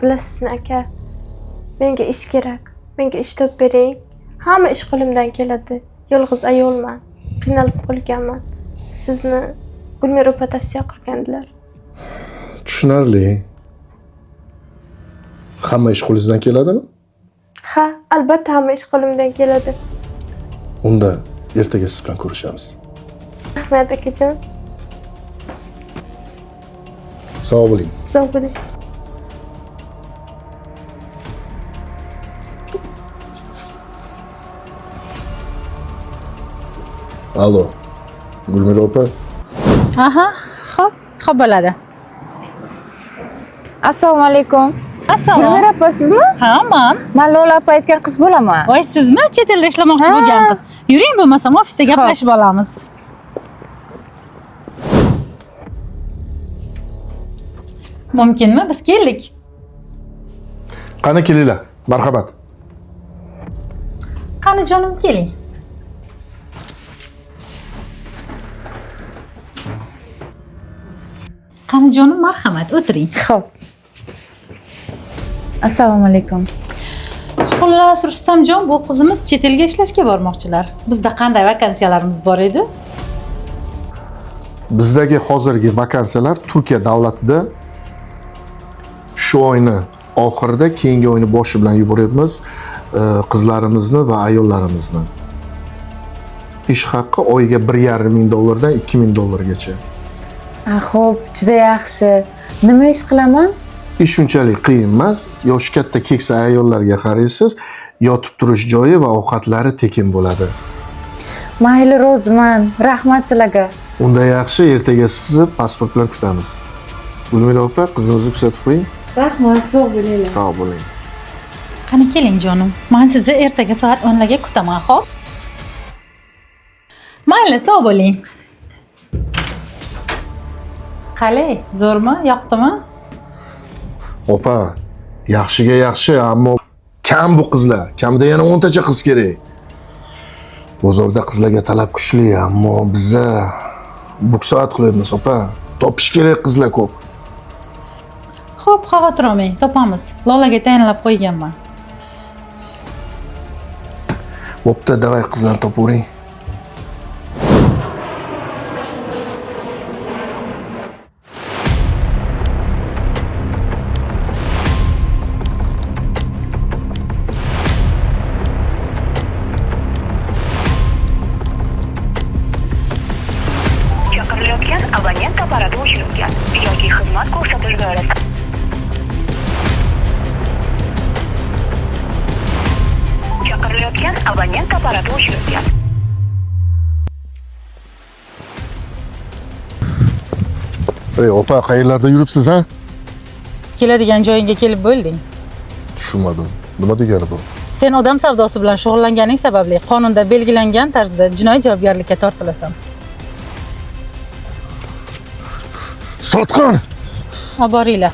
Bilasizmi aka? Menga ish kerak. Menga ish topib bering. Hamma ish qo'limdan keladi. Yolg'iz ayolman. Qiynalib qolganman. Sizni Gulmira opa tavsiya qilgandilar. Tushunarli. Hamma ish qo'lingizdan keladimi? Ha, albatta hamma ish qo'limdan keladi. Unda ertaga siz bilan ko'rishamiz. Rahmat akajon. Sog' bo'ling. Sog' bo'ling. Allo. Gulmira opa, Aha, xo'p, xo'p bo'ladi. Assalomu alaykum. Assalom. Gulmira opa sizmi? Ha, man. Man Lola opa aytgan qiz bo'laman. Voy, sizmi chet elda ishlamoqchi Ha. bo'lgan qiz? Yuring, bo'lmasam ofisda gaplashib olamiz. Mumkinmi? Biz keldik. qani kelinglar. Marhamat. Qani jonim, keling. Qani jonim, marhamat, o'tiring. Xo'p. Assalomu alaykum. Xullas, Rustamjon, bu qizimiz chet elga ishlashga bormoqchilar. Bizda qanday vakansiyalarimiz bor edi? Bizdagi hozirgi vakansiyalar Turkiya davlatida shu oyni oxirida, keyingi oyni boshi bilan yuboryapmiz qizlarimizni va ayollarimizni. Ish haqqi oyiga 1,5 ming dollardan 2000 dollargacha. Ha, xo'p, juda yaxshi. Nima ish qilaman? Ish unchalik qiyin emas. Yoshi katta keksa ayollarga qaraysiz, yotib turish joyi va ovqatlari tekin bo'ladi. Mayli, roziman. Rahmat sizlarga. Unda yaxshi, ertaga sizni pasport bilan kutamiz. Gulmira opa, qizimizni kuzatib qo'ying. Rahmat, sog' bo'linglar. Sog' bo'ling. Qani keling jonim. Men sizni ertaga soat 10 larga kutaman, xo'p? Mayli, sog' bo'ling. Qalay, zo'rmi? Yoqdimi? Opa, yaxshiga yaxshi, ammo kam bu qizlar. Kamida yana 10 tacha qiz kerak. Bozorda qizlarga talab kuchli, ammo biza buksoat qilyapmiz, opa. Topish kerak qizlar ko'p. Xo'p, xavotir olmang, topamiz. Lolaga tayinlab qo'yganman. Bo'pti, davay qizlarni topavering. Chaqirilayotgan abonent apparati o'chirilgan yoki xizmat ko'rsatish doirasida Chaqirilayotgan abonent apparati o'chirilgan. Ey opa, qayerlarda yuribsiz, ha? Keladigan joyingga kelib bo'lding. Tushunmadim. Nima degani bu? Sen odam savdosi bilan shug'ullanganing sababli qonunda belgilangan tarzda jinoiy javobgarlikka tortilasan. Sotqin! Olib boringlar.